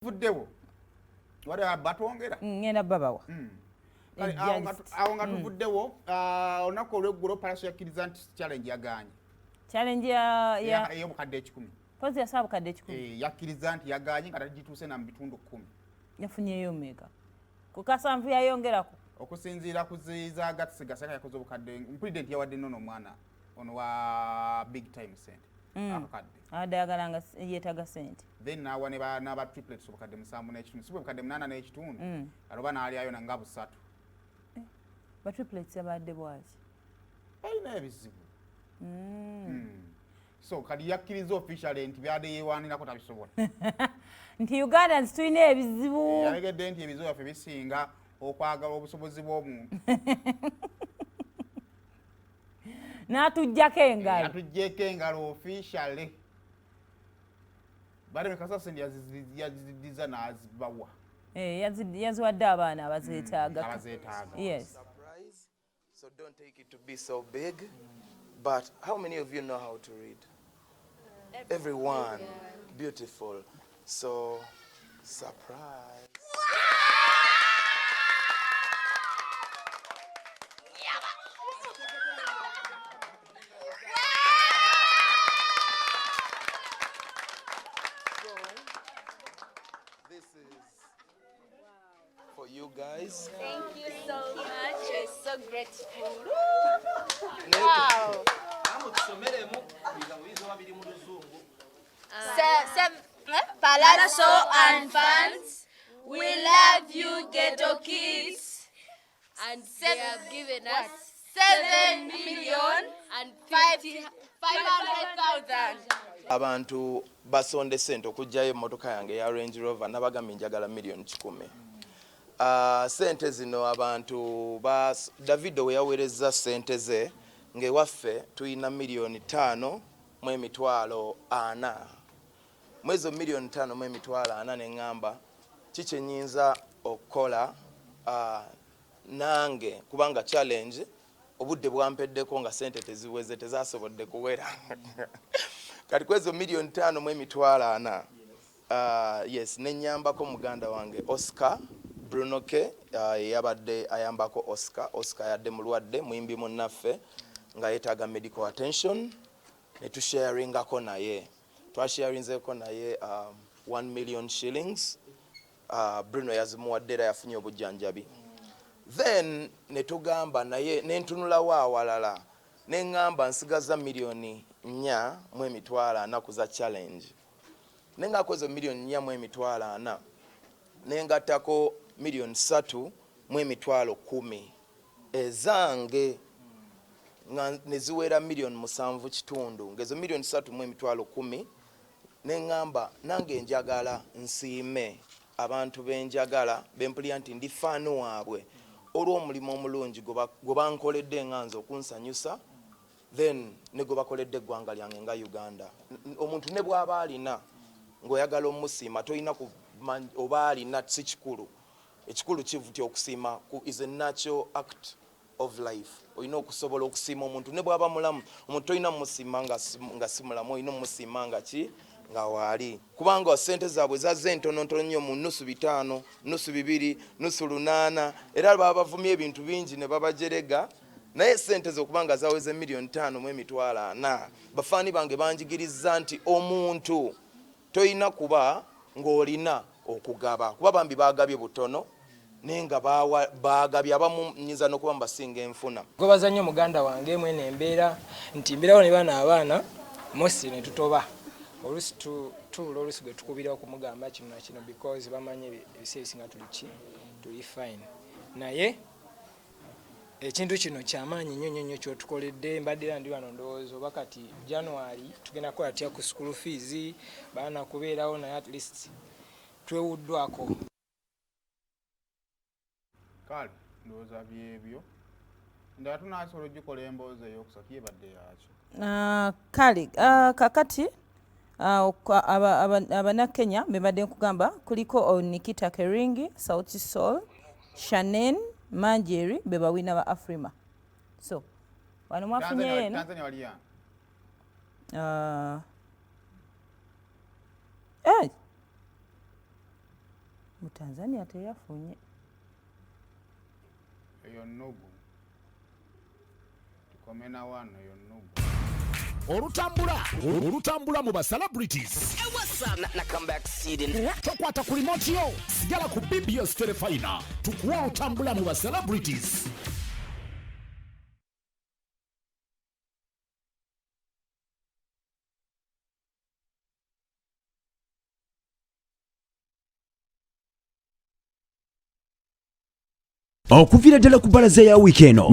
Vuddewo wali batwongera Ngenda babawa. Kale, awo nga tuvuddewo, olunaku olweggulo Palaso yakkiriza nti challenge yagaanye. Challenge ya Ey'obukadde 100. Pozi yasaba bukadde 100. Eh, yakkiriza nti yagaanye nga tagituuse na mu bitundu 10. Yafunyeyo meka ku kasanvu yayongerako. Okusinziira ku zizagatisi gasaka yakoze obukadde, mpulidde nti yawadde nnono omwana ono wa Big Time sente akakadde. Abadde ayagala nga yeetaaga sente. Then n'awa ne n'aba triplets obukadde 7 n'ekitundu, si bwe bukadde 8 n'ekitundu, aloba n'alyayo nga 3. Ba triplets abadde bwaki? Balina ebizibu. So kati yakkiriza officially nti byadde yeewaanirako tabisobola. Nti Ugandans tulina ebizibu. Yalegedde nti ebizibu byaffe bisinga okwagala obusobozi bw'omuntu. N'atuggyako engalo. Atuggyeko engalo officially. Bale Kasasa sente yaziddiza n'azibawa. Yaziwadde abaana abazeetaaga. Abazeetaaga. Yes. Surprise. So don't take it to be so big. But how many of you know how to read? Everyone. Beautiful. So, surprise. So, this is for you guys. Thank you so much. We're so grateful. Wow. Pallaso and fans, we love you, Ghetto Kids. And they have given us 7,500,000. Abantu basonde sente okuggyayo emmotoka yange eya Range Rover, nabagambye njagala miliyoni 100. Sente zino abantu ba Davido we yaweereza sente ze ng'ewaffe tulina 5,400,000. Mu ezo 5,400,000 ne ŋŋamba ki kye nnyinza okukola, nange kubanga challenge obudde bwampeddeko nga sente teziweze, tezasobodde kuwera. Kati ku ezo 5,400,000, yes, nenyambako muganda wange Oscar Bruno K, yabadde ayambako Oscar. Oscar yadde mulwadde, muyimbi munnaffe nga yeetaaga medical attention, ne tusharingako naye, twasharinzeko naye 1 million shillings. Bruno yazimuwadde era yafunye obujjanjabi. Then ne tugamba naye nentunulawo awalala ne ŋŋamba nsigaza 4,400,000 ku za challenge, ne ngaako ezo 4,400,000 ne ngattako 3,010,000 ezange nga ne ziwera 7.5 million, ng'ezo 3,010,000 ne ŋŋamba nange njagala nsiime abantu benjagala bempulira nti ndi fan waabwe olw'omulimu omulungi gwe bankoledde nga nze okunsanyusa, then ne gwe bakoledde eggwanga lyange nga Uganda. Omuntu ne bw'aba alina ng'oyagala omusiima tolina oba alina si kikulu, ekikulu kivuti okusiima is a natural act of life. Olina okusobola okusiima omuntu ne bw'aba mulamu. Omuntu tolina mumusiima nga si mulamu, olina omusiima nga ki nga waali, kubanga sente zaabwe zazze entonotono nnyo mu nusu 500, nusu 200, nusu 800, era baba bavumye ebintu bingi ne babajerega, naye sente ze okubanga zaweze 5,400,000. Bafaani bange banjigiriza nti omuntu tolina kuba ng'olina okugaba, kuba bambi bagabye butono naye nga bagabye abamu nnyinza n'okuba mbasinga enfuna. Gwebaza nnyo muganda wange mwene embeera nti mbeerawo ne bano abaana mosi ne tutoba oluusi tuwula oluusi gwe tukubira okumugamba kino na kino because bamanyi ebiseera ebisinga tuli ki tuli fine, naye ekintu kino kyamaanyi nnyo nnyo nnyo kyotukoledde. Mbadde era ndi wano ndowooza oba kati January tugenda kukola tutya ku school fees, baana kubeerawo, naye at least twewuddwako. Kale ndowooza byebyo, ndala tunasobola ogikola emboozi eyokusatu yebadde yakyo. Kale kakati Abannakenya bebadde nkugamba kuliko Nikita Kering, Sauti Sol, Shannon Manjeri be bawina ba Afrima. So wano mwafunyeyo eno. Tanzania wali yani? Mu Tanzania teyafunye. Eyo nnugu. Tukome na wano, eyo nnugu. Olutambula olutambula mu ba celebrities. Tokwata ku remote yo, sigala ku BBS Terefayina tukuwa olutambula mu ba celebrities. Okuviira ddala ku bbalaza ya wiiki eno.